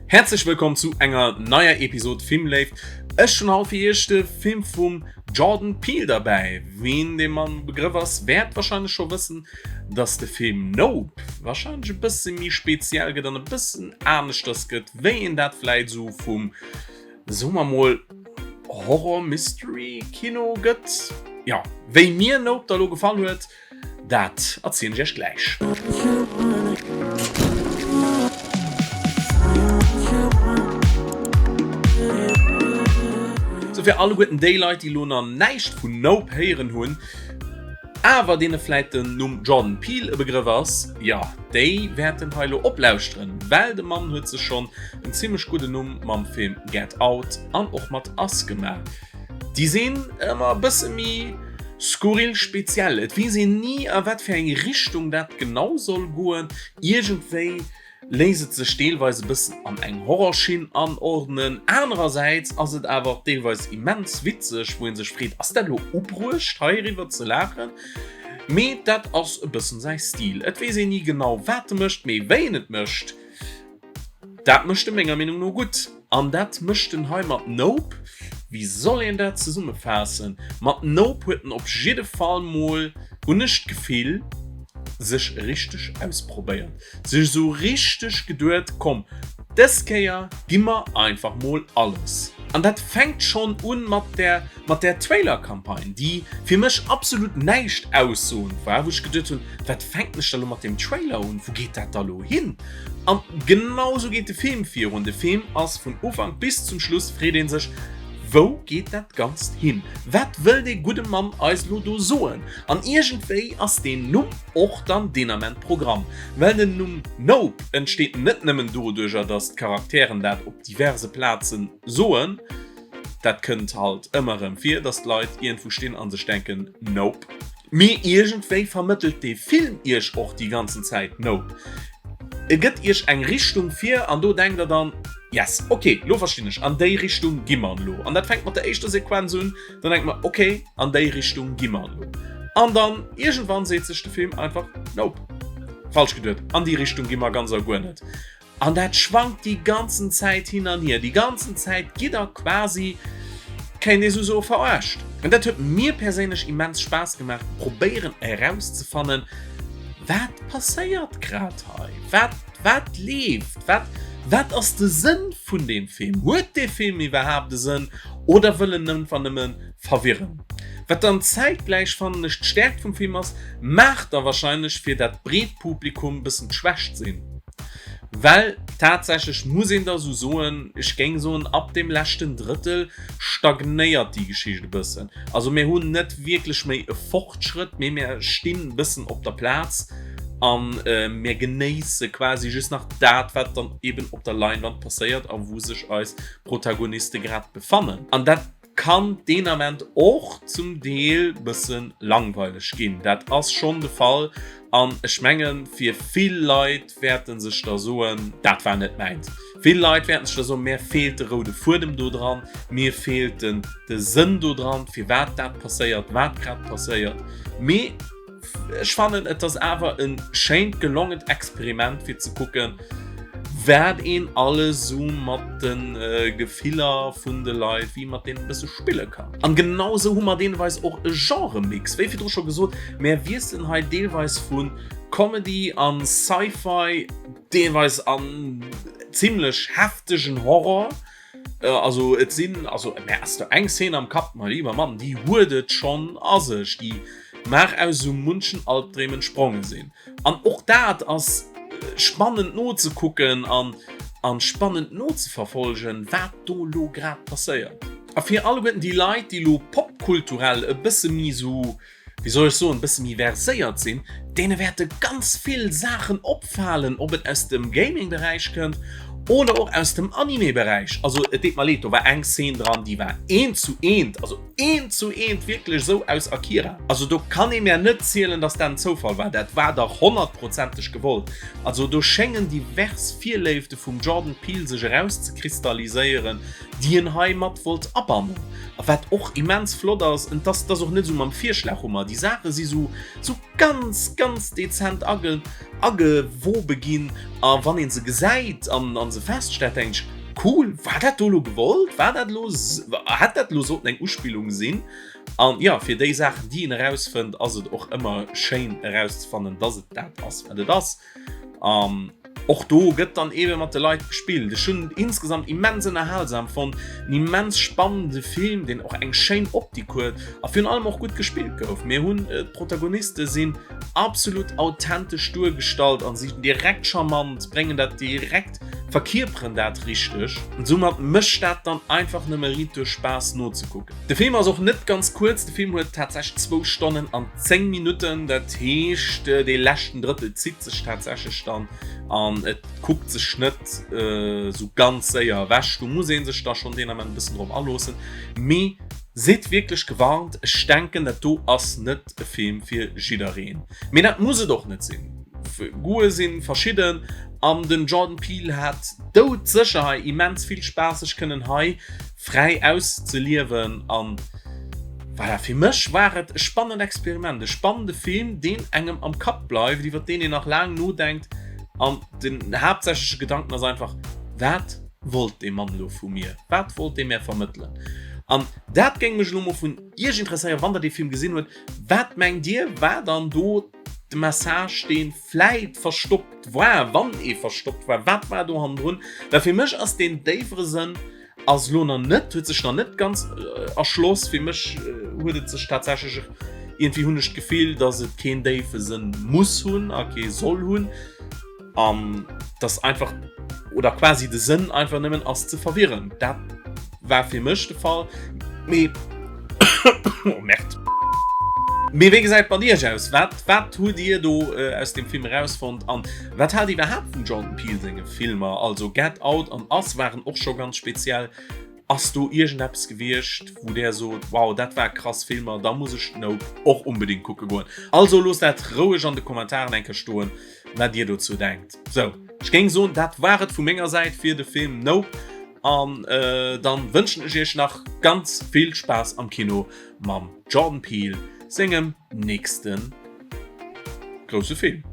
Häerzlech wëllkomm zu enger neier Episode Filmléift. Ech hunn haut fir iech de Film vum Jordan Peele derbäi. Ween deem Mann Begrëff ass, wäert warscheinlech scho wëssen, dass de Film Nope warscheinlech e bësse méi speziell gëtt an e bëssen aneschters gëtt, wéi een dat vläit esou vum, soe mer mol, Horror-Mystery-Kino gëtt. Jo, wéi mir Nope da lo gefall huet, Dat erzielen ech iech gläich. Sou fir alleguerten déi Leit déi lo nach näischt vun Nope héieren hunn, awer deene vläit den Numm Jordan Peele e Begrëff ass, jo déi wäerten hei lo oplauschteren, well de Mann huet sech schonn en zimmlech gudden Numm mam Film Get Out an och mat Us gemaach. Déi sinn ëmmer e bësse méi skurril speziell. Et weess een ni a wat fir eng Richtung dat genau soll goen. Iergendwéi léisst et sech deelweis e bëssen an eng Horrorschinn anordnen, anerersäits ass et awer och deelweis immens witzeg, wou ee sech freet, ass dat elo ubruecht heiriwwer ze laachen? Mee dat ass e bëssen säi Stil. Et weess een ni genau wat e mécht, mee wéi en et mécht. Dat mécht e menger Meenung no gutt. An dat mécht en hei mat Nope. Wéi soll een dat zesummefaassen? Mat Nope huet en op jidde Fall mol, hunn ech d'Gefill, sech richteg ausprobéiert. Sech esou richteg geduet, komm, dës Kéier gi mer einfach mol alles. An dat fänkt schonn un mat där mat där Trailer-Campagne, déi fir mech absolut näischt aussoend war, wou ech geduet hunn, wat fänken ech da lo mat deem Trailer un, wou geet dat da lo hin? An genau sou geet de Film virun. De Film ass vun Ufank bis zum Schluss, freet ee sech, wou geet dat Ganzt hin? Wat wëll dee gudde Mann eis lo do soen? An iergendwéi ass deen Numm och dann deen Ament Programm. Well den Numm Nope entsteet net nëmmen doduercher, datt d'Charakteren dat op diverse Plazen soen, dat kënnt halt ëmmer erëm vir, datt d'Leit iergendwou stinn a sech denken, Nope. Mee iergendwéi vermëttelt dee Film iech och déi ganzen Zäit Nope. E gëtt iech eng Richtung vir an do denkt der dann, Yes, ok, lo verstinn ech, an déi Richtung gi mer elo. An dat fänkt mat der éischter Sequenz un, dann denkt mer, ok, an déi Richtung gi mer elo. An dann iergendwann seet sech de Film einfach, Nope, falsch geduet, an déi Richtung gi mer ganz a guer net. An dat schwankt déi ganzen Zäit hin an hier. Déi ganzen Zäit gitt der quasi, kéint ee sou soen, verarscht. An dat huet mir perséinlech immens Spaass gemaach, probéieren erauszefannen, wat passéiert grad hei, wat, wat leeft, wat, wat ass de Sënn vun deem Film, huet dee Film iwwerhaapt e Sënn oder wëll en einfach nëmme verwirren? Wat dann zäitgläich, fannen ech, d'Stäerkt vum Film ass, mag da wahrscheinlech fir dat breet Publikum bëssen d'Schwächt sinn. Well tatsächlech muss een da sou soen, ech géing soen, ab dem leschten Drëttel stagnéiert déi Geschicht e bëssen. Also mir hunn net wierklech méi e Fortschrëtt, mee mir stinn e bëssen op der Plaz a mir genéisse quasi just nach dat, wat dann eben op der Leinwand passéiert a wou sech eis Protagoniste grad befannen. An dat Kann deen Ament och zum Deel bëssen langweileg ginn. Dat ass schonn de Fall an ech mengen fir vill Leit wäerten sech da soen, dat war net mäint. Vill Leit wäerten sech da soen, mär feelt de roude Fuedem do dran, mir feelt den de Sënn do dran, firwat dat passéiert, wat grad passéiert. Mee. Ech fannen et ass awer en schéint gelongent Experiment fir ze kucken wat een alles sou mat den Gefiller vun de Leit, wéi mat deenen e bësse spille kann. An genau sou hu mer deelweis och e Genre-Mix. Wéi virdru scho gesot, mär wiesselen hei deelweis vu Comedy an Sci-Fi, deelweis an zimmlech heftegen Horror. Also et sinn, also mär ass do eng Szene am Kapp, mein lieber Mann, déi huet et schonn a sech, déi mag aus esou munchen Albdreem entspronge sinn. An och dat ass spannend nozekucken an an spannend nozeverfolgen, wat do lo grad passéiert. A fir alleguerten déi Leit, déi lo popkulturell e bësse méi esou wéi soll ech soen, e bësse méi verséiert sinn, deene wäerte ganz vill Saachen opfalen, ob et aus dem Gaming-Beräich kënnt oder och aus dem Anime-Beräich. Also et deet mer leed, do war eng Szene dran, déi war eent zu eent, also. Eent zu eent wierklech esou aus Akira. Also do kann ee mär net zielen, dass dat en Zoufall war. Dat war dach honnertprozenteg gewollt. Also do schéngen divers Virléifte vum Jordan Peele sech erauszekristalliséieren, déi en hei mat wollt abannen. A wat och immens flott ass, et ass, et ass och net esou mam Virschlaghummer, déi Saache si sou, sou ganz, ganz dezent age, agewobe ginn a wann ee se gesäit an, an se feststellt, denkt ech, Cool, war dat do elo gewollt? War dat elo, hätt dat elo sollten eng Uspillung sinn? An jo, fir déi Saachen, déi een erausfënnt, ass et och ëmmer schéin erauszefannen, dass et dat ass, wat et ass. An och do gëtt dann eebe mat de Leit gespillt. Ech hunn et insgesamt immens ënnerhalsam fonnt, en immens spannende Film, deen och eng schéin Optik huet a virun allem och gutt gespillt gouf. Mir hunn, d'Protagoniste sinn absolut authentesch duergestallt a si direkt charmant, bréngen dat direkt, verkierperen dat richteg. An soumat mécht dat dann einfach nëmme riitduerch Spaass nozekucken. De Film ass och net ganz kuerz, de Film huet tatsächlech zwou Stonnen an 10 Minutten, dat heescht dee leschten Drëttel zitt sech tatsächlech dann an et kuckt sech net esou ganz séier ewech. Do muss ee sech da schonn deen Ament e bëssen drop aloossen. Mee sidd wierklech gewarnt, ech denken dat do ass net e Film fir jiddereen. Mee dat muss et och net sinn. Goûte sinn verschidden an den Jordan Peele hat doudsécher hei immens vill Spaass sech kënnen hei fräi auszeliewen an voilà, fir mech war et e spannend Experiment, e spannende Film deen engem am Kapp bleift, iwwer deen een nach laang nodenkt an den haaptsächleche Gedanken ass einfach, wat wollt dee Mann elo vu mir, wat wollt dee mär vermëttelen? An dat géing mech elo mol vun iech interesséieren, wann der dee Film gesinn huet, wat mengt dir war dann do de Message dee vläit verstoppt war, wann ee verstoppt war, wat war do hannendrun? Well fir mech ass deen déifere Sënn ass elo nach net, huet sech nach net ganz erschloss. Fir mech huet et sech tatsächlech, iergendwéi hunn ech d'Gefill, datt et keen déife Sënn muss hunn a kee soll hunn. An dass einfach oder quasi de Sënn einfach nëmmen ass ze verwirren. Dat war fir mech de Fall. Mee oh Merd. Mee wéi gesäit bei Iech aus? Wat wat hutt Dir do äh, aus dem Film erausfonnt an wat haalt Dir iwwerhaapt vum Jordan Peele senge Filmer? Also Get Out an Us waren och scho ganz speziell. Ass do iergendeppes gewiescht, wou där sot, wow, dat war krass Filmer, da muss ech Nope och unbedingt kucke goen? Also loosst dat roueg an de Kommentaren eng Kéier stoen, wat dir dozou denkt. Sou, ech géing soen, dat war et vu menger Säit fir de Film Nope an dann wënschen ech iech nach ganz vill Spaass am Kino mam Jordan Peele sengem nächste grousse Film.